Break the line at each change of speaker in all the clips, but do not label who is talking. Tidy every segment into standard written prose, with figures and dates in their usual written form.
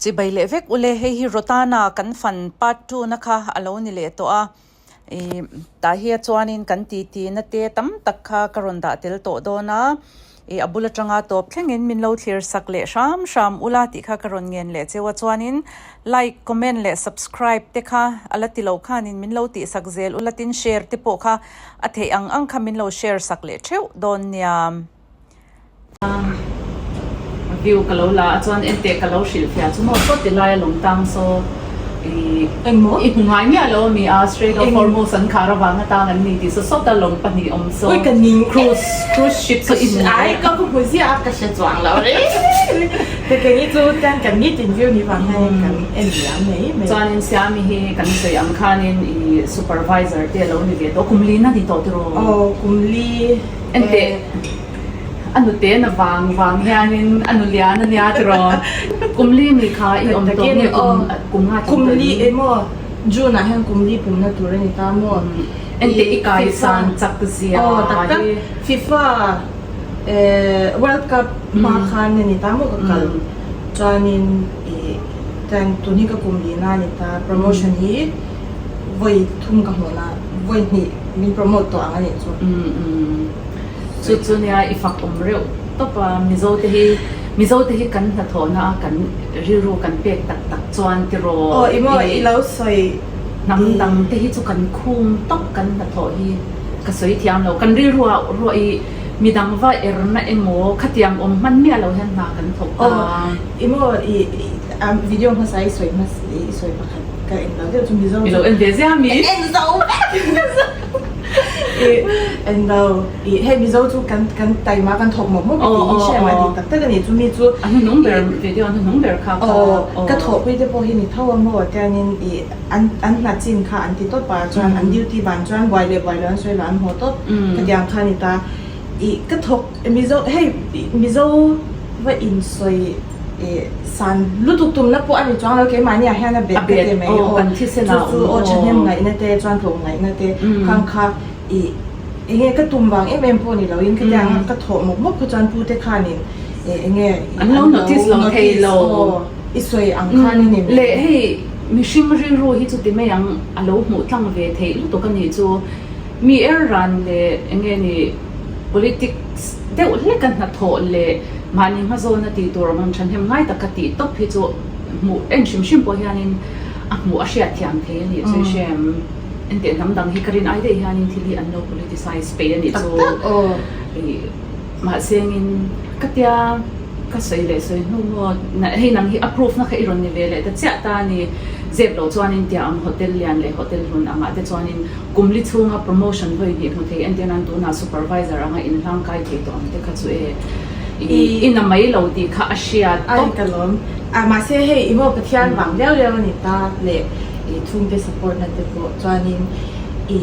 Chibai leh vek ule, hei hi Rotana kan fan part 2 na kha a lo ni leh tawh a, ih tah hi chuanin kan titi na te tam tak kha ka rawn dah tel tawh dawn a, ih a bul atanga tawp thlengin min lo thlir sak leh hram hram ula tih kha ka rawn ngen leh cheu a, chuanin like, comment leh subscribe te kha a la ti lo khanin min lo tih sak zel ula tin share te pawh kha a theih ang ang kha min lo share sak leh theuh dawn nia. View ka lo la a chuan enteh ka lo hrilh fiah chu maw saw ti lai a lawm tang saw i
Engmaw?
I hmu ngai miah lo ami a Strait of Hormuz an khar avanga tang an ni tih saw sawta lawng pahnih awm saw
Ui ka ning
cruise cruise ship saw i hmu ngai
Ai ka hmu ziah a ka hre chuang lo reng reng te kei hi chu tiang kan nitin view ni vang hian kan en liam mai mai.
Chuanin Siami hi kan sawi ang khanin i supervisor te a lo ni ve tawh kum li na ni tawh tiraw?
Aw kum li.
Enteh. A nute na vang vang hianin a nu lian a nia tiraw? Kum li mi kha i awm tawh nge kum kum nga
Kum li emaw June ah hian kum li pumna tur a ni ta maw?
Enteh i kai san chak zia
Aw tak tak FIFA World Cup hma khan a ni ta maw ka kal chuanin i chuan tun hi ka kum li na a ni ta promotion hi vawi thum ka hmuh na vawi hnih min promote tawh ang a nih chu.
Chu chu nia i fak awm reuh tawp a, Mizo te hi Mizo te hi kan hnathawhna a kan rilru kan pek tak tak chuan tiraw
Aw i maw i lo sawi
hnam dang te hi chu kan khum tawp kan hnathawh hi ka sawi thiam lo, kan rilru ah ruah i midang va erna emaw khatiang awm hman miah lo hian hna kan thawk ta.
Aw i maw i video hmasa i sawi hmasa i sawi pakhat ka en lo deuh chu Mizo
I lo en ve zia mi?
Ka en zo vek! En lo i hei Mizo chu kan kan taima kan thawk mawp mawp tih hi hriat mai tih tak tak a ni chu mi chu
A hnuhnung ber video a hnuhnung ber kha kha
aw ka thawhpui te pawh hi ni tho a maw tiangin i an an hna chin kha an ti tawp a chuan an duty ban chuan buai leh buai lo an sawi lo an haw tawp khatiang kha a ni ta i ka thawk Mizo hei Mizo va insawi Ih san lutuk tumna pawh a ni chuang lo keimahni ah hian a bet ka ti mai aw chu chu aw thahnem ngaihna te chuan tlawm ngaihna te khang kha ih enge ka tum vang em em pawh ni loin khatiang a ka thawh mawp mawp kha chuan pu te khanin ih enge
an lo notice lo thei lo
aw i sawi ang khan a ni mai.
Leh hei mihring rilru hi chu ti mai ang a lo hmuh tlang ve theih lutuk a nih chu mi er ran leh enge ni Politics deuh hleka hnathawh leh mahni hmazawna tih tur awm ang thahnem ngai taka tih tawp hi chu hmuh en hrim hrim pawh hianin a hmuh a hriat thiam thei a nih chu i hrem. Enteh hnam dang hi ka rin ai daih hianin thil hi an lo politicize peih a nih chu. Mahsengin ka tia ka sawi leh sawi hnu maw hei nang hi a proof na kha i rawn ni ve leh ta chiah ta a ni. Zep loh chuanin tia ang hotel lian leh hotel hlun angah te chuanin Kum li chhunga promotion vawi hnih hmu thei entir nan tunah supervisor anga inhlang kai thei tawh ang te kha chu e i i na mai lo tih kha a hriat
tawp. Ai ka lawm. A mahse hei i maw Pathian vang liau liau a ni ta leh i chhungte support na te pawh chuanin i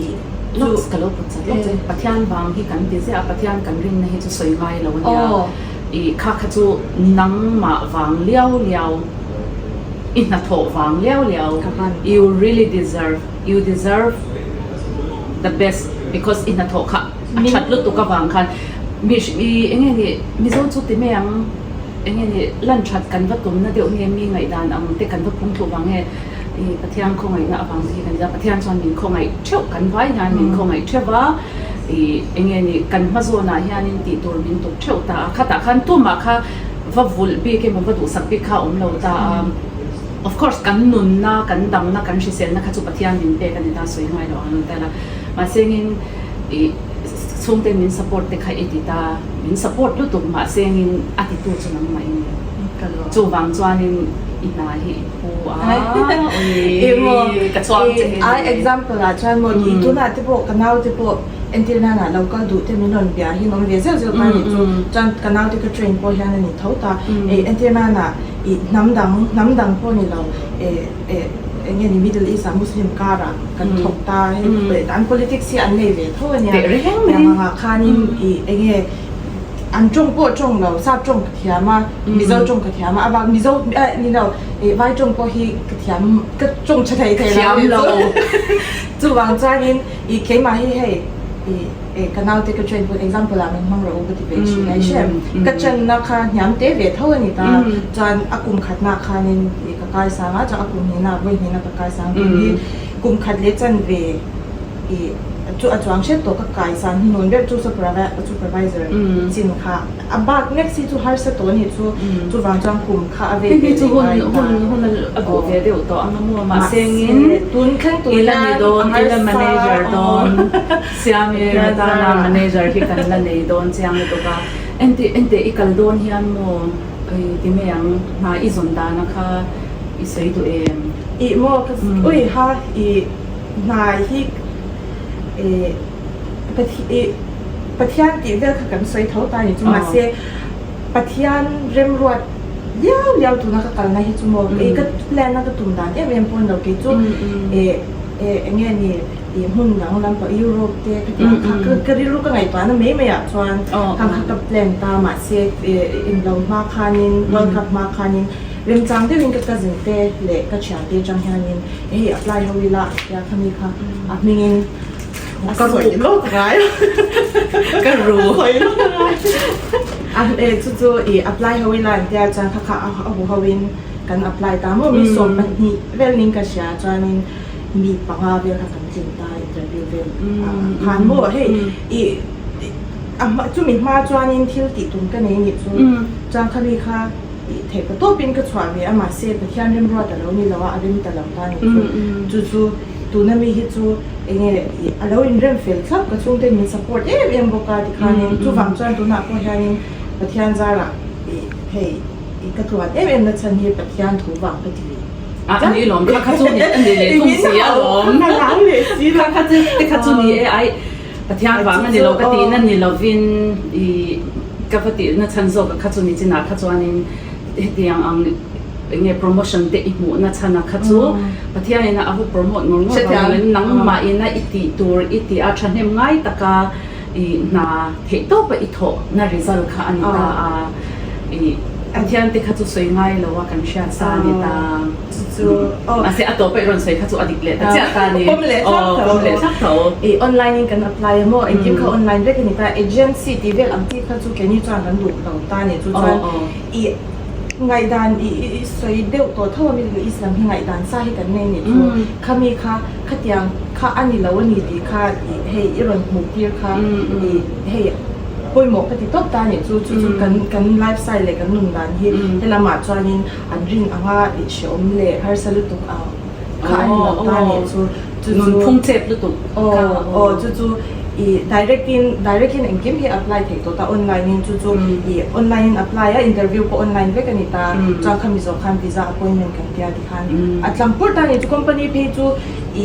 chu Lawks ka lo pawt chat lawk che. Pathian vang hi kan ti ziah a, Pathian kan rinna hi chu sawi ngai lo a nia. I kha kha chu nangmah vang liau liau i hnathawh vang liau liau you really deserve. You deserve the best because i hnathawh kha a that lutuk avang khan mi i eng nge ni Mizo chu ti mai ang eng nge ni lan that kan va tumna deuh nge mi ngaihdan ang te kan va phung thluh vang nge i Pathian khawngaihna avang te hi kan ti a Pathian chuan min khawngaih theuh kan vai hian min khawngaih theuh va i eng nge ni kan hma zawnah hianin tih tur min tuk theuh ta a khatah khan tumah kha va vulh bik emaw va duhsak bik kha a awm lo ta a. Of course kan nunna, kan damna, kan hriselna kha chu Pathian min pek a ni ta sawi ngai lo ang an tel a. Mahsengin ih chhungten min support te kha i ti ta, min support lutuk mahsengin a titu chu nangmah i ni. Chuvang chuanin i hna hi i phu a, ui ka chhuang che hi
ni. Example ah chuan maw i tunah te pawh ka nau te pawh entir nana lo kal duh te min rawn bia hi an awm ve zeuh zeuh ta a nih chu. Chuan ka nau te ka train pawh hian a ni tho ta. Entir nana Ih hnam dang, hnam dang pawh ni lo eh eh eng nge ni Middle East ah Muslim kar ah kan thawk ta hei an politics hi an nei ve tho a nia. Tiang ang ah khanin ih eng nge an tawng pawh tawng lo, sap tawng ka thiam a, Mizo tawng ka thiam a, a bak Mizo eh ni lo ih vai tawng pawh hi ka thiam ka tawng tha thei thei lo a nih chu. Chuvang chuanin ih keimah hi hei ih. eh ka naute ka train pawn example ah min hmang rawh u ka ti ve thin a i hre em? Ka channa kha hniam te ve tho a ni ta, chuan a kum khatnaah khanin ih ka kai sang a, chuan a kum hnihnaah vawi hnihna ka kai sang tih hi kum khat leh chanve ih chu a chuang hret tawh ka kai san hnuhnun ber chu supervisor chin kha. A bak next hi chu harsa tawh a nih chu, chuvang chuan kum kha a vei ve
leh ngai ta. Hei hi chu hun hun a duh ve deuh tawh ang a maw, mahse engin ila ni dawn, ila manager dawn, Siami Ratana manager hi kan la nei dawn chiang lutuk a, enti ente i kal dawn hian maw ti mai ang, hna i zawn dana kha i sawi duh em?
Ih maw ka ui ha i hna hi eh Pathian. Pathian tih vel kha kan sawi tho ta a ni chu mahse Pathian remruat liau liau tuna ka kalna hi chu maw kei ka plan a ka tum dan em em pawh ni lo kei chu eh eh eng nge ni ih hmun dang lampang Europe te khatiang kha ka ka rilru ka ngaihtuahna mai mai ah chuan khang kha ka plan ta mahse eh englo hma khanin World Cup hma khanin remchang deuhin ka cousin te leh ka thiante atang hianin hei apply ho ila tia khami kha a hmingin Ka sawi lawk ngai.
Ka ru.
Sawi lawk ngai. A e chu chu i apply ho ila an tia chuan kha kha a hu ho in kan apply ta maw mi 12 vel ning ka hria chuanin mi panga vel kha kan tlin ta interview vel khan maw hei i a hma chumi hma chuanin thil tih tum ka nei nih chu chuan khami kha i theih pa tawpin ka chhuah ve a mahse Pathian remruat a lo ni lo a a rem ta lo ta nih chu chu chu Tuna mi hi chu enge a lo inrem fel thlap ka chhungten min support em em bawk a tikhanin chuvang chuan tunah pawh hianin Pathian zarah ih hei ih ka tluan em em na chhan hi Pathian thu vang ka ti ve.
A ni lawm kha kha chu ni a ni leh thung si a lawm.
Ka hlau leh si lo.
Kha kha chu te kha chu ni e ai Pathian vang a ni lo ka tihna ni lovin ih ka va tihna chhan zawk a kha chu ni chinah kha chuanin hetiang ang Enge promotion te i hmuhna chhan a kha chu Pathian in a va promote ngawr ngawr vang in nangmah in a i tih tur i tih a thahnem ngai taka i hna theih tawp a i thawh na result kha a ni ta a i Pathian te kha chu sawi ngai lo a kan hriat sa a ni ta mahse a tawp a i rawn sawi kha chu a dik leh ta chiah ta a ni aw pawm leh thlap tho.
I online in kan apply a maw engkim kha online vek a ni ta agency tih vel ang chi kha chu keini chuan kan duh lo ta a ni chu chuan i Ngaihdan i i sawi deuh tawh tho a Middle East lam hi ngaihdan sa hi kan nei nih chu khami kha khatiang kha a ni lo a ni tih kha i hei i rawn hmuh tir kha i hei pawimawh ka ti tawp ta nih chu chu chu kan kan life style leh kan nun dan hi helamah chuanin an rin anga i hreawm leh harsa lutuk ang kha a ni lo ta nih chu chu chu
Nunphung chep lutuk
kha aw chu chu i direct in direct in engkim hi apply theih tawh ta online in chu chu i online in apply a interview pawh online vek a ni ta chuan khami zawh khan visa appointment kan tia tikhan a tlang pur ta ni chu company phei chu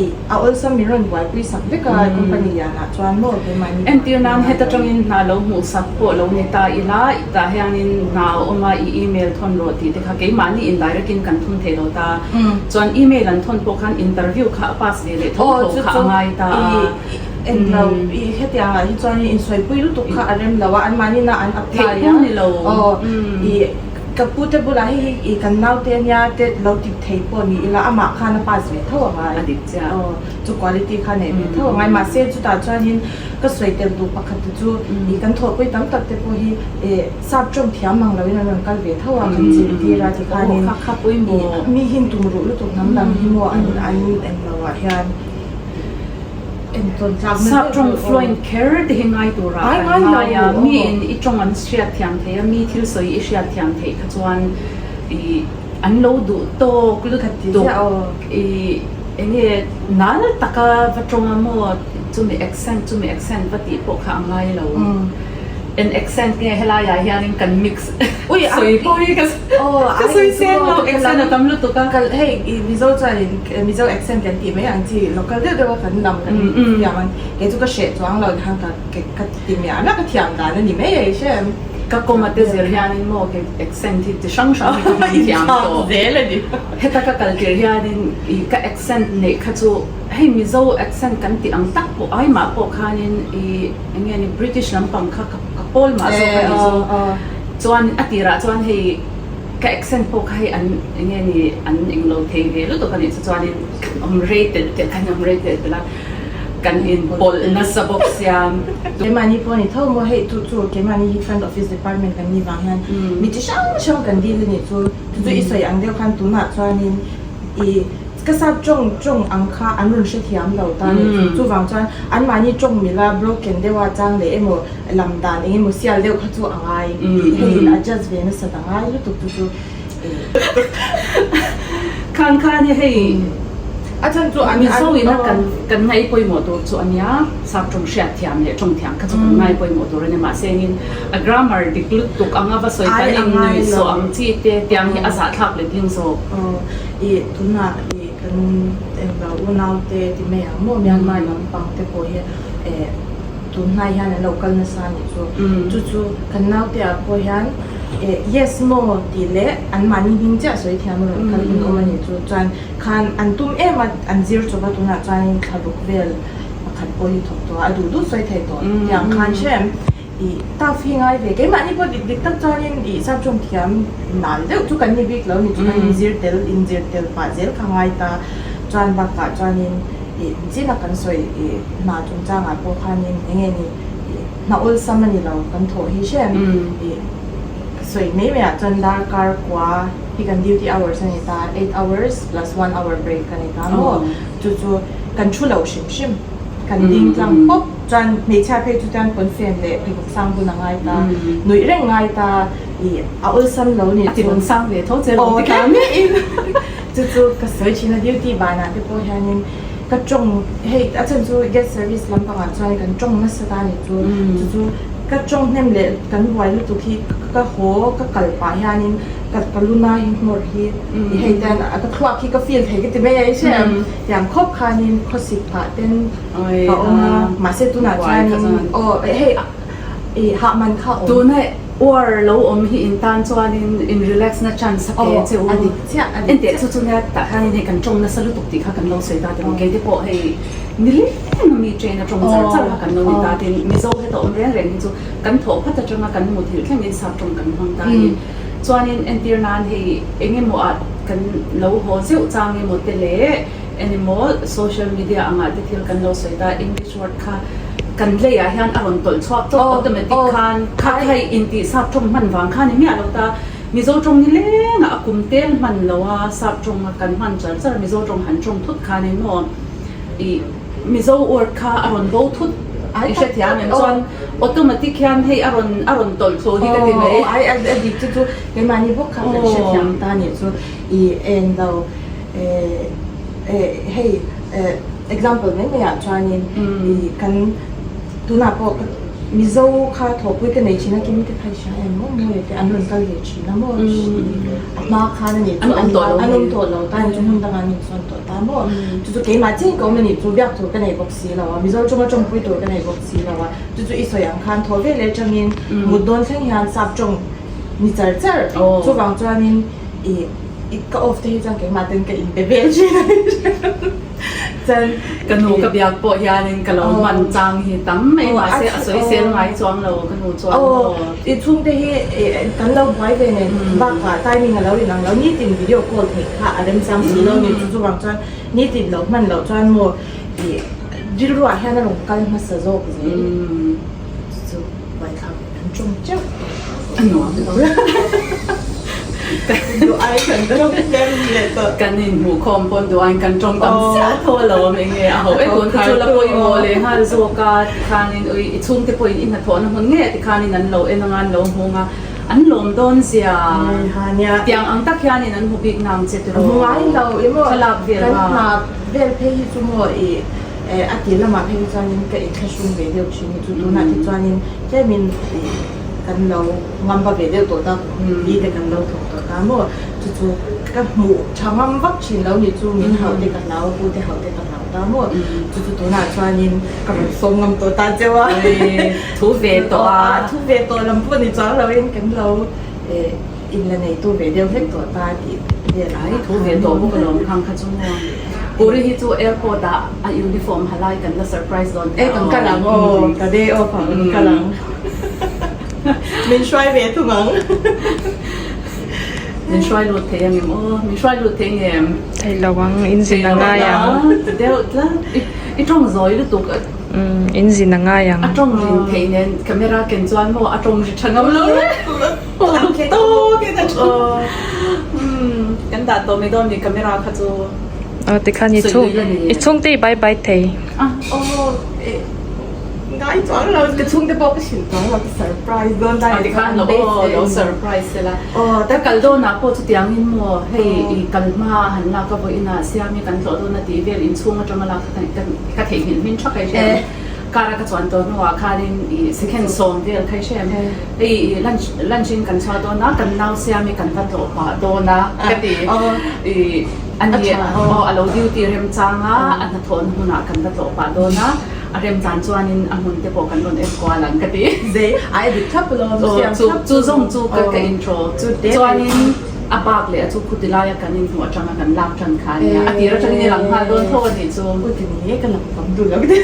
i a awlsam min rawn buaipui sak vek a company lian ah chuan maw keimahni
Entir nan heta tangin hna lo hmuh sak pawh lo ni ta ila tah hianin hna a awm a i email thawn rawh tih te kha keimahni in direct in kan thun thei lo ta. Chuan email an thawn pawh khan interview kha a pass ve leh tho tho kha a ngai ta a.
En lo i hetiang ah hi chuan insawi pui lutuk kha a rem lo a anmahni na an apply a.
Theih pawh ni lo.
Aw i ka pu te bulah hei hi i kan naute ania te lo ti thei pawh ni ila amah khan a pass ve tho a ngai.
A dik chiah.
Aw chu quality kha neih ve tho a ngai mahse chutah chuanin ka sawi tel duh pakhat te chu i kan thawhpui tam tak te pawh hi e Sap tawng thiam mang loin an rawn kal ve tho a, kan zirtir a tikhanin mi hin tum ruh lutuk hnam lam hi maw an an en lo ah hian entawn tlak na
Sap tawng fluent kher te hi ngai turah kan ngai a, mi in i tawng an hriat thiam thei a, mi thil sawi i hriat thiam theih kha chuan i an lo duh tawk lutuk i enge nal taka va tawng a maw chumi accent chumi accent va tih pawh kha a ngai lo. En accent nge helai ah hianin kan mix sawi pawh hi ka sawi sen lo accent a tam lutuk a.
Kal hei i Mizo chuanin Mizo accent kan tih mai ang chi local deuh deuh a kan lam kan thiam ang kei chu ka hreh chuang lo khan ka ka ti miah miah ka thiam dan a ni mai e i hre em.
Ka kawm a te zir hianin maw kei accent hi ti hrang hrang hi ka hmang thiam tawh.
Zel a ni.
Heta ka kal tir hianin i ka accent neih kha chu hei Mizo accent kan tih ang tak pawh ai mah pawh khanin i Eng nge ni British lampang kha ka pawl mah zawk a ni chu. Chuan a tirah chuan hei ka accent pawh kha hei an eng nge ni an englo thei ve lutuk a nih chu chuanin kan awm rei telh telh kan awm rei telh telh a. Kan inpawlh nasa bawk sia.
Keimahni pawh a ni tho maw hei chu chu keimahni hi front office department kan nih vang hian mi chi hrang hrang kan deal a nih chu. Chu chu i sawi ang deuh khan tunah chuanin i ka sap tawng tawng ang kha an rawn hrethiam lo ta a nih chu. Chuvang chuan anmahni tawng mila broken deuha chang leh emaw lam dan eng emaw sial deuh kha chu a ngai tih hei in adjust ve nasat a ngai lutuk chu chu.
Khan khan hi hei
A chhan chu an
Mizo ina kan kan ngai pawimawh tur chu a nia, sap tawng hriat thiam leh tawng thiam kha chu kan ngai pawimawh tur a nia mahse engin a grammar dik lutuk anga va sawi kan in nuih sawh ang chi te tiang hi a zahthlak letling zawk.
Aw i tunah i kan englo unau te ti mai ang maw Myanmar lampang te pawh hi eh tun hnai hian an lo kal nasa a nih chu. Chu chu kan naute ah pawh hian Eh yes maw tih leh an mahni hming chiah sawi thiam a rawn kal in awm a nih chu chuan khan an tum em a an zir chawp a tunah chuanin thla ruk vel pakhat pawh hi thawk tawh a a duh duh sawi thei tawh tiang khan hrem ih tough hi ngai ve keimahni pawh dik dik tak chuanin ih sap tawng thiam nal deuh chu kan ni bik lo ni chu kan inzir tel inzir tel pah zel kha ngai ta chuan bakah chuanin ih chin a kan sawi ih hna chungchangah pawh khanin eng nge ni ih. Hna awlsam a ni lo, kan thawh hi hrem i ka sawi mai mai ah chuan darkar kua hi kan duty hours a ni ta, eight hours plus one hour break a ni ta maw, chu chu kan thu lo hrim hrim, kan ding tlang pawp chuan hmeichhia phei chu chuan pawnfen leh pheikhawk sang bun a ngai ta, nuih reng ngai ta i a awlsam lo ni
chu. A ti rawn sang ve tho che lo ti
kha. Chu chu ka sawi thin a duty banah te pawh hianin Ka tawng hei a chhan chu guest service lampangah chuan kan tawng nasa ta ni chu chu chu ka tawng hnem leh kan buai lutuk hi ka haw ka kal pah hianin ka ka lu na hi hmawr hi hei ten a ka thluak hi ka feel thei ka ti mai a i hre em tiang khawp khanin khawsik phah ten ka awm a mahse tunah chuanin aw hei i hah man kha awm.
Tuna uar lo awm hi in tan chuanin in relax na chance a pe che u.
A dik chiah a dik
chiah. Enteh chu chu nia tah khanin hei kan tawng nasa lutuk tih kha kan lo sawi ta tiraw kei te pawh hei nileng a mi train a tawng char char kha kan lo ni ta tin Mizo heta awm reng reng hi chu kan thawh phat atanga kan muthilh thlengin sap tawng kan hmang ta a ni. Chuanin entir nan hei eng emaw ah kan lo haw zeuh chang emaw te leh Animal social media angah te thil kan lo sawi ta English word kha kan leiah hian a rawn tawlh chhuak tawp automatic khan kha hei intih sap tawng hman vang kha ni miah lo ta Mizo tawng ni lengah a kum tel hman lo a sap tawng a kan hman char char Mizo tawng han tawng thut khan in maw ih Mizo word kha a rawn bo thut i hrethiam em chuan automatic hian hei a rawn a rawn tawlh thlu hi ka ti mai.
Aw aw a dik chu chu keimahni bawk kha kan hrethiam ta nih chu i en lo. Hei example mai mai ah chuanin i kan tunah pawh ka Mizo kha thawhpui ka nei thin a kim te kha i hria em maw mawi te an rawn kal ve thin a maw a hma khan a nih chu an an awm tawh lo ta chu hmun dangah an insawn tawh ta maw chu chu keimah chiah in ka awm a nih chu biak tur ka nei bawk si lo a Mizo tawng a tawngpui tur ka nei bawk si lo a chu chu i sawi ang khan thaw vel atangin mut dawn thleng hian sap tawng ni char char chuvang chuanin i I ka off te hi chuan keimah ten ka inbe vel thin a ni chuan
Ka nu ka biak pawh hianin ka lo hman chang hi tam mai mahse a sawi sel ngai chuang lo ka nu chuan
maw. I chhungte hi kan lo buai ve nen bakah timing a lo inang lo nitin video call theih kha a remchang si lo ni chu chuvang chuan nitin lo hman loh chuan maw i rilruah hian a rawn kal hmasa zawk zel chu chu buaithlak Kan tawng teuh
a nuam lo.
Duh ai kan tawng hnem leh tawh.
Kan inhmuh khawm pawn duh aiin kan tawng tam chiah tho a lo awm eng nge a ho e tun kha chu la pawimawh leh nghal zawk a tikhanin ui i chhungte pawhin i hnathawhna hmun ngei a tikhanin an lo en anga an lo hmung a an lawm dawn zia tiang ang tak hianin an hmu bik nang che tiraw
Hmu ngai lo i maw kan hna vel phei hi chu maw i Eh a ti lamah phei hi chuanin ka inthlahrung ve deuh thin hi chu tunah te chuanin tlemin ih kan lo ngamba ve deuh tawh ta mi te kan lo thawk tawh ta maw chu chu ka hmuh tha ngam vak thin lo ni chu min hauh te ka hlau pu te hauh te ka hlau ta maw chu chu tunah chuanin ka rawn sawm ngam tawh ta cheu a
thu ve tawh
a thu ve tawh lam pawh ni chuang loin kan lo eh In la neitu ve deuh hlek tawh ta tih vel
Ai thu ve tawh bawk alawm khang kha chu maw. Puri hi chu airport ah a uniform ha lai kan la surprise dawn
E kan kal ang aw, ka day off ah kan kal ang. Min hruai ve thung ang.
Min hruai lut thei ang em aw, min hruai lut thei ngem?
Thei lo ang, in zin a ngai ang.
Ti deuh tlat. I tawng zawi lutuk.
Umm in zin a ngai ang.
A tawng rin theih nen camera ken chuan maw a tawng ri tha ngam lo reng. Uluk tawkin a thu. Umm kan dah tawh mai dawn ni camera kha chu.
Aw tikhan i chhung i chhungte i bye bye thei.
Aw eh ngai chuang lo ka chhungte pawh ka hrilh chuang lo ka surprise dawn ta
Tikhan lo aw lo surprise sela. Aw ta kal dawnah pawh chutiangin maw hei i kal hma han lak a vawiinah Siami kan tlawh dawn a tih vel inchhung atanga lak kha ka theihnghilh hmin thak a i hria em? Car a ka chuan tawh hnuah khanin i second sawm vel kha i hria em? Hei i lunch lunch in kan chhuah dawn a kan nau Siami kan va tlawh pah dawn a ka ti i a ni aw a lo duty remchang a a hnathawhna hmunah kan va tlawh pah dawn a a remchan chuanin a hmun te pawh kan rawn en kual ang ka ti.
Zei a edit thlap lo a siam thlap
chu zawng chu ka ka intro chuanin a bak leh a chu khuti laia kan inhmuh atanga kan lak tan kha a nia a tir atangin i lang nghal dawn tho a nih chu.
Ui ka ni e ka lang tam duh lo ka ti.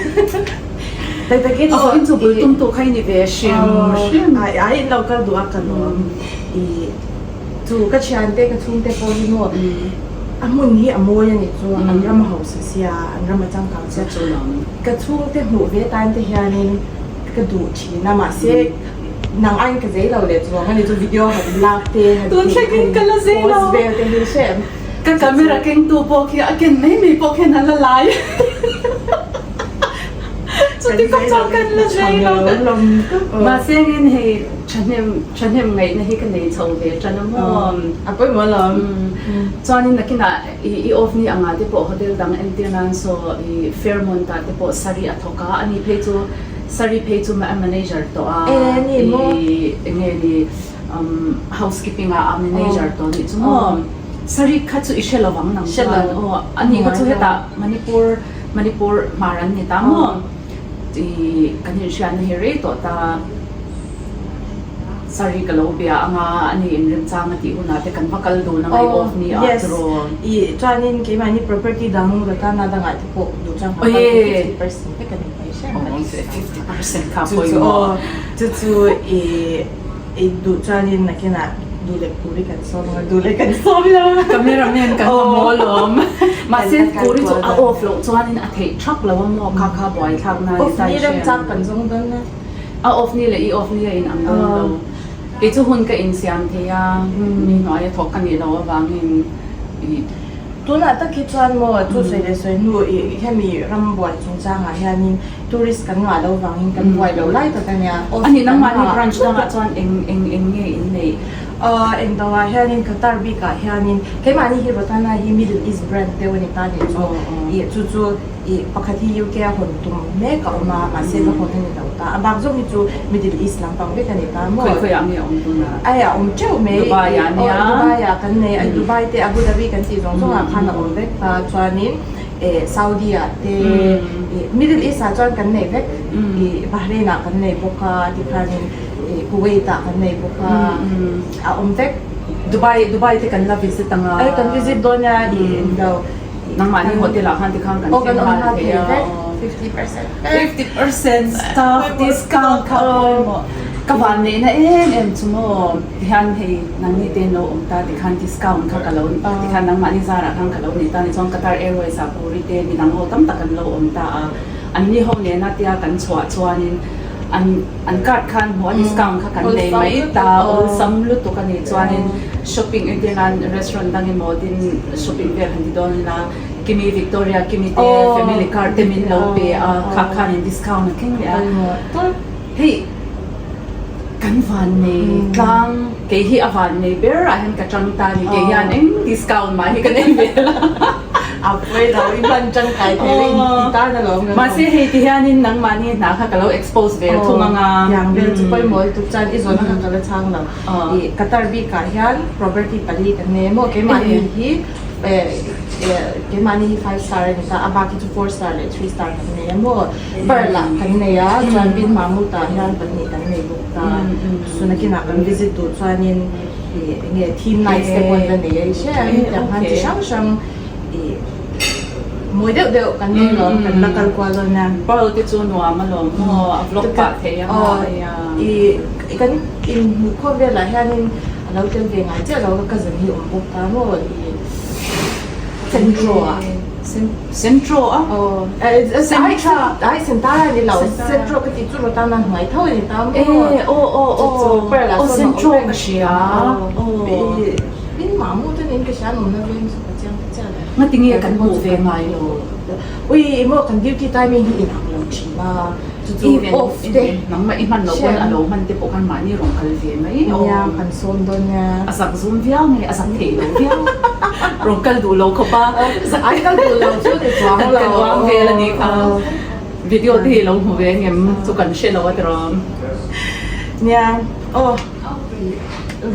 Tak takin
aw in chu bul tum tu kha i ni ve hrim hrim.
Ai ai in lo kal duh a ka lawm i chu ka thiante ka chhungte pawh hi maw a hmun hi a mawi a nih chu an ram a hausa sia an ram a changkang sia ka chhungte hmuh ve tan te hianin ka duh thin a mahse nang aiin ka zei lo leh chuang a ni chu video han lak te han
tun thlengin ka la zei lo
post vel te hi hre em
ka camera kengtu pawh khi a ken mai mai pawh khian a la lai chuti khawp chuan kan la zei lo mahse engin hei thahnem thahnem ngaihna hi ka nei chho ve tan a maw
a pawimawh alawm
chuanin nakinah i i off ni angah te pawh hotel dang entir nan saw i Fairmont ah te pawh sari a thawk a ani phei chu Sari phei chu a manager tawh a, i enge ni housekeeping ah a manager tawh nih chu maw. Sari kha chu i hre lo vang nang chuan aw ani kha chu hetah Manipur Manipur hmar an ni ta maw i kan inhriatna hi rei tawh ta. Sari ka lo bia anga ani inremchang a tih hunah te kan va kal dun anga i off ni ah tiraw.
I chuanin keimahni property dang Rotana dangah te pawh duh chuan kan kal thei 50% vek a ni mai hriat mai.
50% kha pawimawh.
Chu chu i i duh chuanin nakinah duh leh Puri kan sawm anga duh leh kan sawm lo.
Cameraman kan mamawh alawm. Mahse Puri chu a off loh chuanin a theih thak lo a maw kha kha buaithlak na
Off ni remchang kan zawng dawn a.
A off ni leh i off ni a in ang dawn lo. Kei chu hun ka insiam thei a, mi hnuaia thawk ka nih loh avangin i.
Tunah tak hi chuan maw chu sawi leh sawi hnu i hemi ram buai chungchangah hianin tourist kan ngah lo vangin kan buai lo lai tak a nia.
A nih nangmahni branch dangah chuan eng eng eng nge in neih?
Aw engdangah hianin Qatar bikah hianin keimahni hi Rotana hi Middle East brand deuh a ni ta nih chu i chu chu I pakhat hi UK a hawn tum mek a awm a, mahse va hawn a ni lo ta. A bak zawk hi chu Middle East lampang vek a ni ta maw?
Khawi khawiah nge a awm tunah?
Ai a awm teuh mai.
Dubai ah nia.
Aw Dubai ah kan nei a, Dubai te Abu Dhabi kan tih zawng zawngah khan a awm vek ta. Chuanin eh Saudi ah te ih Middle East ah chuan kan nei vek. Ih Bahrain ah kan nei bawk a, tikhanin ih Kuwait ah kan nei bawk a, a awm vek.
Dubai Dubai te kan la visit ang a.
Ai kan visit dawn a ih englo.
Nangmahni hotel ah khan tikhan kan thleng nghal thei a, 50% staff discount kha pawimawh. Ka van neihna em em chu maw tihian hei nangni te an lo awm ta tikhan discount kha ka lo tikhan nangmahni zarah khan ka lo nei ta ni chuan Qatar Airways ah Puri te midang ho tam tak an lo awm ta a, anni ho nena tia kan chhuah chuanin an an card khan hmuh a discount kha kan nei mai ta awlsam lutuk a ni chuanin shopping entir nan restaurant dang emaw tin shopping vel han ti dawn ila Kimi Victoria Kimi te family card te min lo pe a kha khanin discount a thleng leh a hei kan van nei tlang kei hi a van nei ber ah hian ka tang ta a ni kei hian eng discount mah hi ka nei ve la.
A pawi lo i hman tangkai thei reng i tan alawm kan
Mahse hei ti hianin nangmahni hna kha ka lo expose ve thung ang a.
Tiang vel chu pawimawh lutuk chuan i zawhna kha ka la chhang lo. I Qatar bikah hian property pali kan nei maw keimahni hi keimahni hi five star a ni ta a bak hi chu four star leh three star kan nei a maw. Pearl ah kan nei a chuan Bin Mahmud ah hian pahnih kan nei bawk ta. Sunakinah kan visit duh chuanin I enge theme nights te pawh an la nei a i hria em tiang khan chi hrang hrang i mawi deuh deuh kan nei lawm kan la kal kual dawn a.
Pearl te chu nuam alawm maw a vlog pah thei a maw nia.
I kan inhmuh khawm velah hianin a lo tel ve ngai chiah lo ka cousin hi awm bawk ta maw i Centro ah.
Centro a?
Aw, Centra. Ai Centara ni lo, Centro ka tih chu Rotana hnuai tho a ni ta maw?
E, aw aw aw, aw Centro ka hria.
Min mahmu te nen ka hria an awmna veng chu ka chiang ta chiah lo.
Ngatinge kan hmuh ve ngai lo?
Ui, maw kan duty timing hi inang lo thin a, chu chu off te.
Nangmah i hman loh pawn a lo hman te pawh khan mahni rawn kal ve mai
awm. Nia, kan sawm dawn nia.
A zak zum viau nge a zak theih lo viau? Rawn kal duh lo khawp a.
An kal duh lo chu ni chuang lo.
Kan uang vel a nih kha. Video te hi lo hmu ve ngem chu kan hre lo a tiraw.
Nia, aw.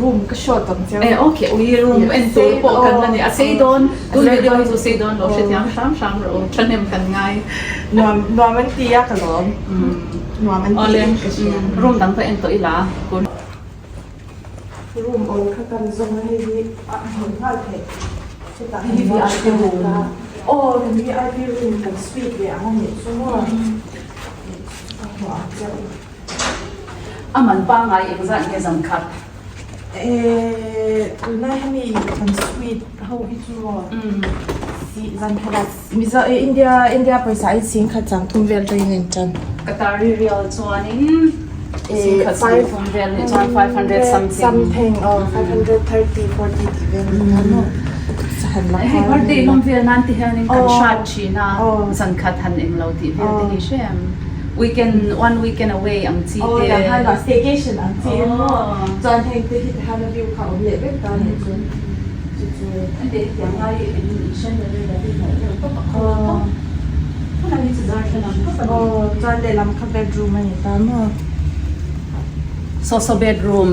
Room ka shot ang chiang.
Eh okay, ui room en tur pawh kan la ni. A sei dawn, tun video hi chu sei dawn lo hrethiam hram hram rawh u, thahnem kan ngai.
Nuam nuam an ti a ka lawm. Nuam an ti in ka hria.
Room dang pawh en tawh ila.
Room awl kha kan zawng a hei hi a hmuh nghal theih. Chutah hei VIP room. Aw kan VIP room kan suite ve ang a nih chu maw. A hmuh ang chiang.
A man pangngai engzat nge zan khat?
Eee tuna hemi kan suite ho hi chu maw si zan khat ah Mizo India India pawisa in sing khat chang thum vel atangin a intan.
Qatari rial chuanin sing khat chang thum vel nih chuan 500 something.
Something aw 530 40 tih vel a ni ta maw.
Hei birthday lawm vel nan ti hianin kan hrat thin a zan khat han englo tih vel te hi hrem. Weekend, one weekend away ang chi te.
Aw dang han ah staycation ang chi em maw? Chuan heng te hi tihian a view kha a awm leh vek ta nih chu chu chu.
Heti hetiang lai in chandelier la hi hmuh deuh tawp a khawl tawp. Huna hi chu darthlalang tawp a ni.
Aw chuan lehlam kha bedroom a ni ta maw?
Saw saw bedroom.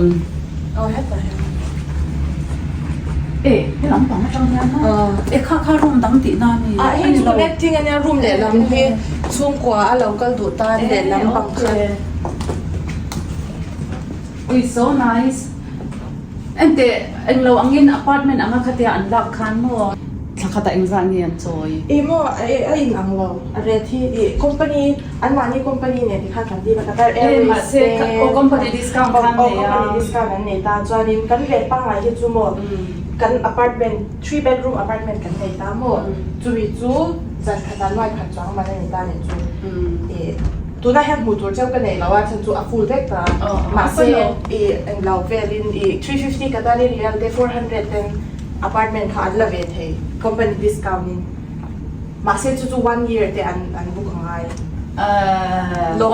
Aw hetah hian.
E he lampang atang hian maw? E kha kha room dang tih na mi?
Ah hei chu connecting a nia room lehlam hi chhungkua a lo kal duh tan lehlam pang kha.
Ui so nice. Enteh englo angin apartment anga khatia an lak khan maw? Thla khatah engzah nge an chawi?
Ih maw a in ang lo a ret hi ih company an mahni company nen tikhan kan deal a Qatar Airways te
aw company discount khan nei a
aw company discount an nei ta chuanin kan ret pangngai hi chu maw kan apartment three bedroom apartment kan nei ta maw chumi chu zan khatah nuai khat chuang man a ni ta nih chu ih tunah hian hmuh tur cheu ka nei lo a chhan chu a full vek ta mahse ih englo velin ih 350 Qatari riyal te 400 ten Apartment kha an la ve thei company discount in mahse chu chu one year te an an book a ngai.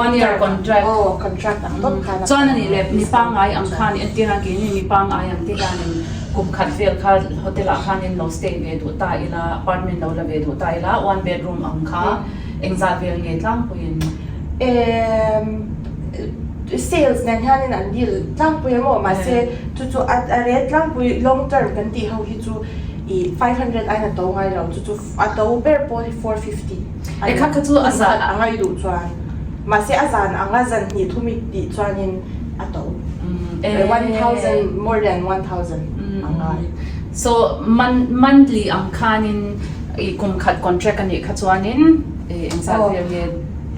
One year contract.
Aw contract ang tawp khan.
Chuan ani leh mi pangngai ang khan entir a keini mi pangngai ang te hianin kum khat vel kha hotel ah khanin lo stay ve duh ta ila apartment lo la ve duh ta ila one bedroom ang kha engzat vel nge tlangpuiin.
Emm sales nen hianin an deal tlangpui a maw mahse chu chu a a rate tlangpui long term kan tih ho hi chu ih 500 aiin a to ngai lo chu chu a to ber pawh hi 450
E kha kha chu a zan
a ngai duh chuan mahse a zan anga zan hnih thum i tih chuanin a to 1000 more than 1000 a ngai.
So monthly ang khanin ih kum khat contract a nih kha chuanin ih engzat vel nge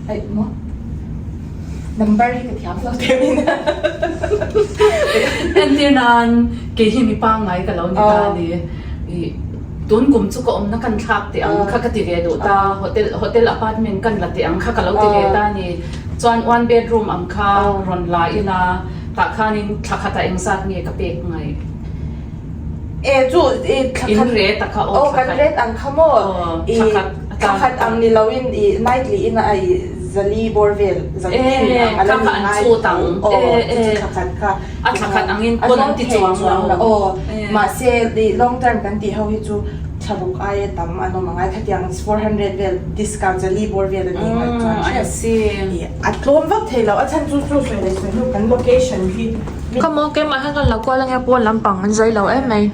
Aih maw? Number hi ka thiam lo teh min.
Entir nan kei hi mi pangngai ka lo ni ta a ni. Ih tun kum chu ka awmna kan thlak teh ang kha ka ti ve duh ta, hotel hotel apartment kan la teh ang kha ka lo ti ve ta a ni. Chuan one bedroom ang kha rawn la ila tah khanin thla khatah engzat nge ka pek ngaih?
E chu i thla khat
In rate a kha aw
aw kan rate ang kha maw i
thla khat
thla khat ang ni lo in i nightly in a i zali bawr vel zan tin ang a la ni ngai aw chu chu thla khat kha
a thla khat ang in pawn an ti chuang lo
aw mahse i long term kan tih ho hi chu thla ruk aia tam an awm ang ai khatiang 400 vel discount zali bawr vel a ni ngai chuan hriat a tlawm vak thei lo a chhan chu chu sawi leh sawi hnu kan location hi
Ka maw keimah hian kan lo kual ange pawn lampang an zai lo em mai.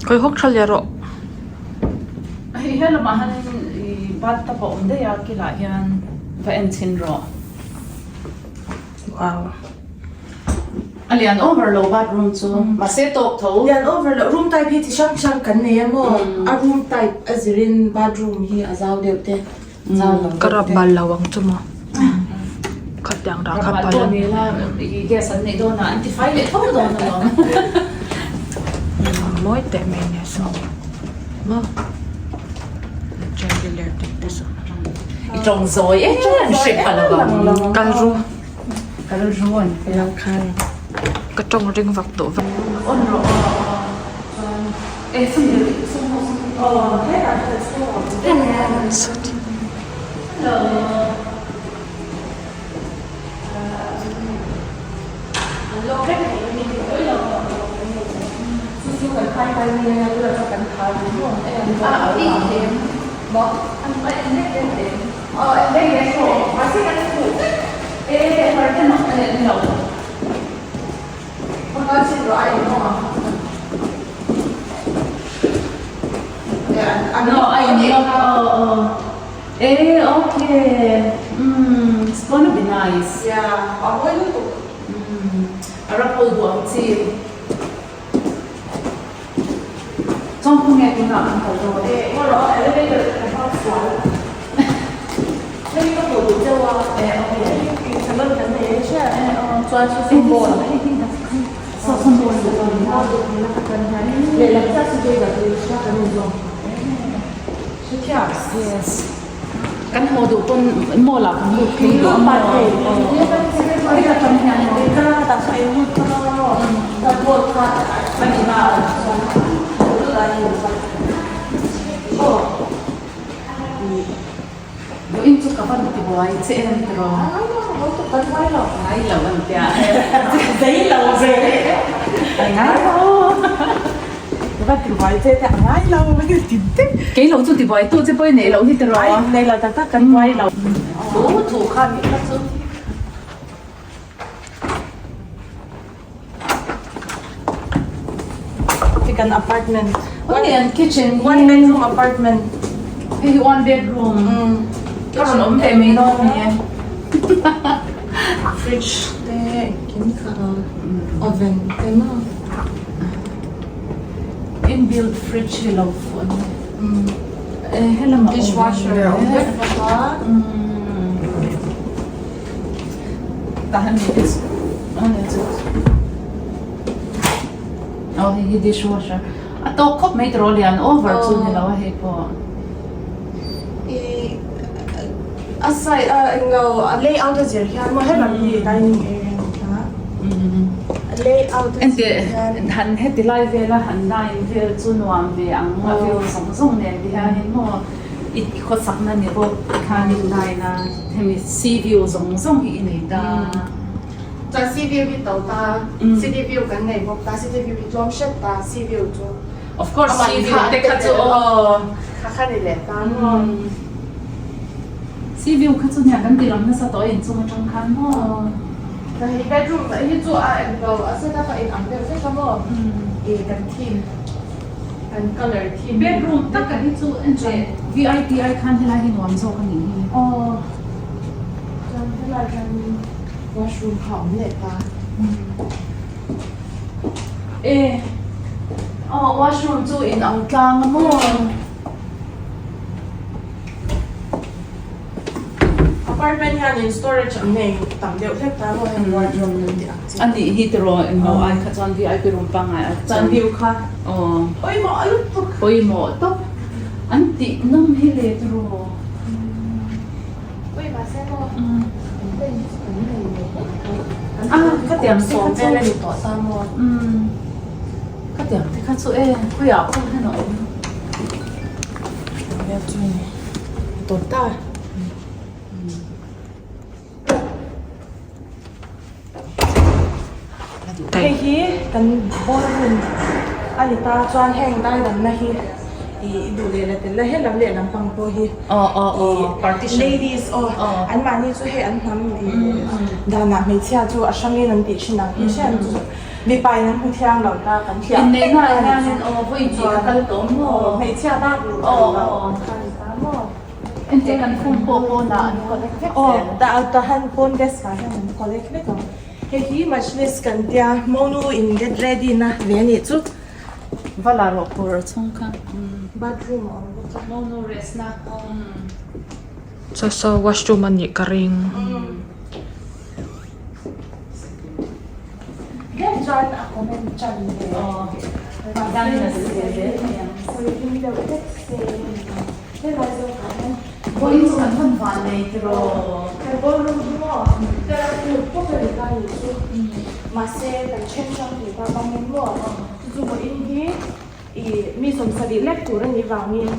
Khawi hawk tha leh rawh.
Hei he lamah hianin ih bathtub a awm daih a kilah hian va en chhin rawh.
Wow.
A lian over lo bathroom chu mahse tawk tho.
Lian over lo room type hi chi hrang hrang kan nei a maw a room type a zirin bathroom hi a zau deuh te zau lo
Ka rap bal lo ang chu maw khatiang rah kha
pal a ni la i gas an neih dawn ah an ti fai leh tho dawn alawm.
Mawi teh mai nia saw maw chandelier te te saw.
I tawng zawi em hre pha lo ang.
Kal ru.
Kal ru an ti
lo khan.
Ka tawng ring vak tawh vek.
On rawh aw chuan e sum sum ho sum aw hetah hian saw. Hello. Eh okay umm it's gonna be nice.
Yeah, a mawi lutuk.
Umm a ram ho duh ang chi. Chuan khawnge tunah kan kal dawn?
Eh ngaw rawh elevator ka hmang sual. Hei ka hmuh duh deuh a.
Eh okay.
Hei salon kan nei e hria. Eh aw. Chuan chu chu ball.
Hei hi saw saw ball ni dawn.
Lehlam chiah chu JW kan inzawm.
Yes. Kan haw duh pawn mall ah kan lut phei duh a maw? Vawiin chu ka van ti buai che em tiraw? Ngai lo an tia. Ngai lo.
Ka va tibuai che te a ngai lo
Kei lo chu tibuai tu che pawh i neih loh hi tiraw?
Ai nei lo tak tak kan buai lo.
Thu thu kha mi kha chu.
Hi kan apartment.
One an kitchen hi.
One bedroom apartment.
Hei hi one bedroom. Ka rawn awm ve mai dawn a ni e.
Fridge te engkim kha oven te maw.
Inbuilt fridge hi lo fuh a ni. Helamah awm
Dishwasher a awm vek bawk a.
Tah a ni chu. Aw hei hi dishwasher. A tawk khawp mai tawh lian over chu ni lo a hei pawh.
I a side a englo a layout a zir hian maw helam hi dining area a ni ta. A layout a zir hian.
Han heti lai vela han dine vel chu nuam ve ang a view zawng zawng nen ti hianin maw i khawsakna ni bawk tikhanin dine a hemi sea view zawng zawng hi i nei ta.
Chuan sea view hi to ta, city view kan nei bawk ta, city view hi tlawm hret ta, sea view chu.
Of course sea view te kha chu aw.
Kha kha ni leh ta maw.
Sea view kha chu nia kan ti lang nasa tawh a inchung atang khan maw.
Ta hei bedroom hi chu a englo a setup a inang deuh vek a maw. I kan theme kan colour theme.
Bedroom taka hi chu enche VIP ai khan helai hi nuam zawk a nih hi.
Aw. Chuan helai hian washroom kha a awm leh ta.
E aw washroom chu in ang tlang a maw?
Apartment hian in storage an nei tam deuh hlek ta maw heng wardrobe an tih ang chi.
A nih hi tiraw englo ai kha chuan vip room pangngai ai kha chuan.
Chuan view kha.
Aw.
Pawimawh a lutuk.
Pawimawh tawp. An tih nawm hi le tiraw. Khatiang te kha chu e khawiah pawh hian a awm.
Hei hi kan ballroom a ni ta chuan heng daidamna hi ih duh leh la tel la helam leh lampang pawh hi ih ladies aw anmahni chu hei an hnam ih danah hmeichhia chu a hrangin an tih thin ang hi hriat chu mipa in an hmu thiang lo ta kan hliah
Inneihna ah hianin aw vawi tih ka kal tawh maw
hmeichhia bak luh theih loh kha a ni ta maw.
Engtiang kan phone pawh pawnah an collect vek zel.
Aw, tah han pawn desk ah hian an collect vek ang. Hei hi majlis kan tia monu in get ready na ve anih chu.
Va la rawh phur a chhung kha.
Bathroom a awm bawk a.
Monu rest na.
Saw saw washroom anih ka ring.
Tlem chuan a comment tan ve. Sawi hlim deuh hlek se helai zawkah hian
Vawiin chu kan hawn van nei tiraw.
Kan ballroom hi maw mut pawp a ni ta nih chu mahse kan then hrang thei ta bangin maw chu chu vawiin hi ih mi sawmsarih lek tur a nih vangin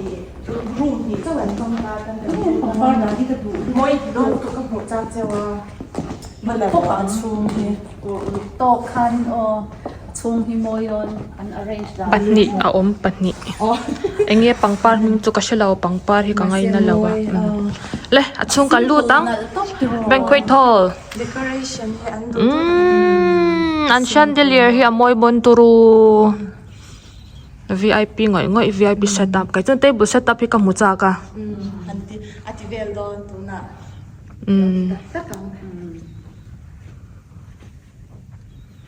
ih room hnih chauh an hmang ta tan kan then mawi ti dawk lutuk ka hmuh chak cheu a.
Tawk ang chhung hi tawk khan aw chhung hi mawi dawn an arrange dan
Pahnih a awm pahnih eng nge pangpar hming chu ka hre lo pangpar hi ka ngaina lo a le a chhung kan lut ang banquet hall umm an chandelier hi a mawi bawn turu vip ngawih ngawih vip setup kei chuan table setup hi ka hmu chak a. Umm.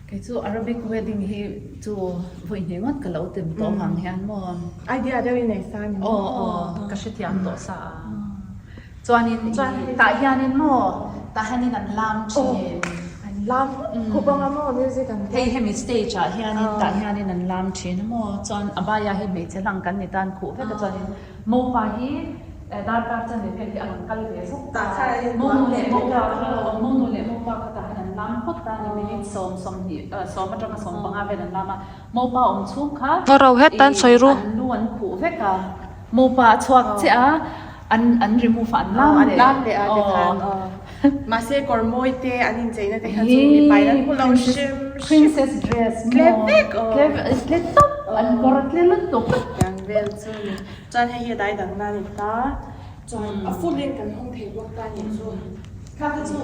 Kei chu Arabic wedding hi chu vawi hnih ngawt ka lo tem tawh vang hian maw.
Idea deuh i nei sa ni maw?
Aw aw ka hrethiam tawh sa a. Chuanin tah hianin maw tah hianin an lam thin.
An lam khup anga maw music an
Hei hemi stage ah hianin tah hianin an lam thin a maw chuan a baia hi hmeichhe hlang kan ni tan khuh vek a chuanin Mopa hi darkar chanve vel hi a rawn kal ve zuk ta. Monu leh mopa kha monu leh mopa kha tah hian an lam phawt a ni minute sawm sawmhnih sawm atanga 15 vel an lam a. Mopa awm chhung kha an lu an khuh vek a. Mopa a chhuak chiah a an an remove a an lam leh aw.
Mahse kawr mawi te an incheina te kha chu mipa in an hmu lo hrim hrim.
Princess dress
Tle vek aw.
Tle tle tawp an kawr tle lutuk.
Tiang vel chu ni. Chuan hei hi a dai dang na a ni ta. Chuan a full in kan hawng thei bawk ta a nih chu.
Kha kha chu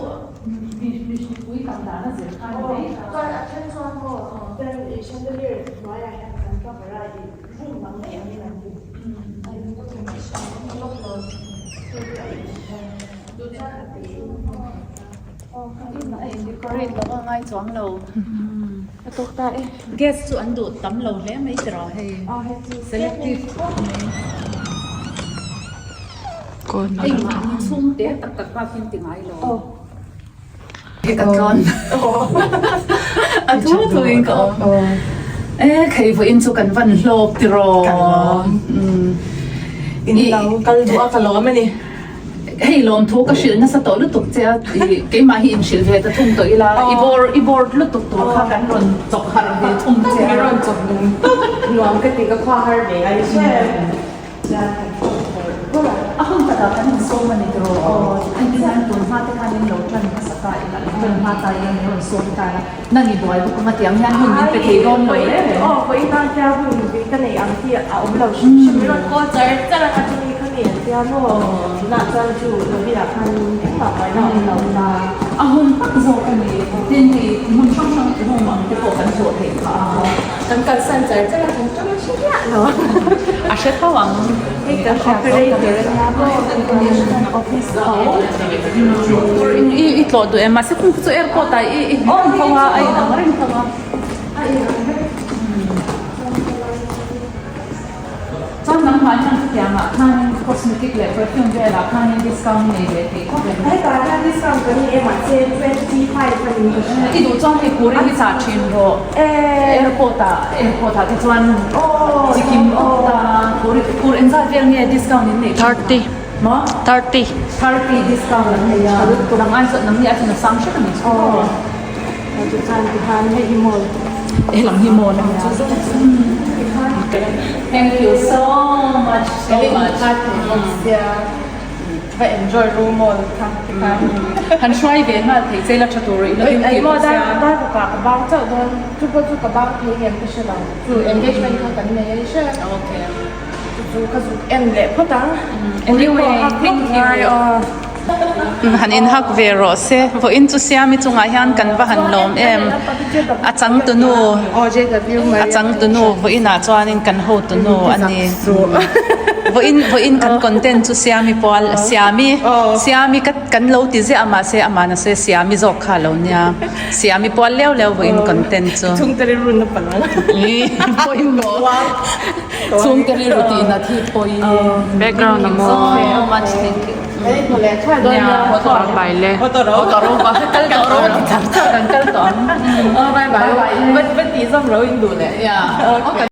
mipui tam dan a zir kha a ni mai.
Chuan a then chuan maw ten i chandelier hnuaiah hian kan cover a i room dang daih angin an ti. A in bawk ang chi hran a ni lawk lo. Hei hi a in hian.
A in decorate lo a ngai chuang lo.
A tawk ta e.
Gas chu an duh tam lo hle mai tiraw hei. Selective khawp mai. Hei mahni chhung te tak tak bak in ti ngai lo. He ka tlawn. A thu thu in ka awm. E khei vawiin chu kan van hlawk tiraw.
Kan lawm. In lo kal duh a ka lawm a ni.
Hei lawmthu ka hrilh nasa tawh lutuk che a, keimah hi inhrilh ve ta thung tawh ila, i bawr i bawr lutuk tur kha kan rawn chawk harh ve thung che a.
Ka rawn chawk nung tawp nuam ka ti ka khua har ve a ni hre.
Chuan kan chawk bawrh bawrh a. A hun takah kan insawm a ni tawh. Engtin an tun hma te khan in lo tan hmasa ta ila, in tan hma ta ila min rawn sawm ta ila. Nang i buai bawk ang a tiang hian hun min pe thei dawn lo reng reng.
Aw vawiin tan hian hun ve ka nei ang hi a awm lo hrim hrim. Min rawn call char char a kha chu mi kha mi an tia maw. Tunah chuan chu Lovina khan engmah buaina a awm lo ta.
A hun tak zawk a ni. Tin hei hmun hrang hrang room ang te pawh kan zawh theih phah a.
Kan kalsan char char a kan tawng a hre miah lo.
A hre tho ang.
Hei kan operator a nia maw. Office tho.
I tlawh duh em? Mahse kung chu airport ah i i hmu reng tho a, a inang reng tho a.
A inang reng.
Chuan nangmah hian chutiangah khanin cosmetic leh perfume velah khanin discount i nei ve thei khawp em?
Hetah hian discount kan nei em mahse 25 a ni ka hria.
I duh chuan hei kuri hi chah thin rawh. Airport ah airport ah te chuan chikim tawp ta kuri kur engzat vel nge discount in neih thin a?
30.
Maw?
30.
30 discount an nei a. Nang ai chuan nangni ai chuan a sang hret a ni chu.
Aw chu chuan tikhan hei hi maw?
Helam hi maw la nia. Thank you so much so much.
Va enjoy ru maw kha tikhan.
Han hruai ve nghal thei che la tha tur i lo in tih bawk sia.
Dar rukah ka bang chauh dawn chu pawh chu ka bang thei ngem ka hre lo. Chu engagement kha kan nei a ni hre.
Okay.
Chu chu ka zuk en leh phawt ang.
Anyway thank you. Han in hak ve rawh se. Vawiin chu Siami chungah hian kan va han lawm em. A changtunu a changtunu vawiinah chuanin kan hotunu a ni. Vawiin vawiin kan content chu Siami pual Siami Siami ka kan lo ti ziah a mahse amah nase Siami zawk kha a lo nia. Siami pual leu leu vawiin content chu.
Chhungte rilru na palh ang.
Pawimawh. Chhungte rilru tih nat hi pawi.
Background a mawi.
So much thank you.
Bye bye le.
Kal tawh rawh ti char char kan kal tawh ang.
Bye bye. Va ti zawm ro in duh leh.
Yeah.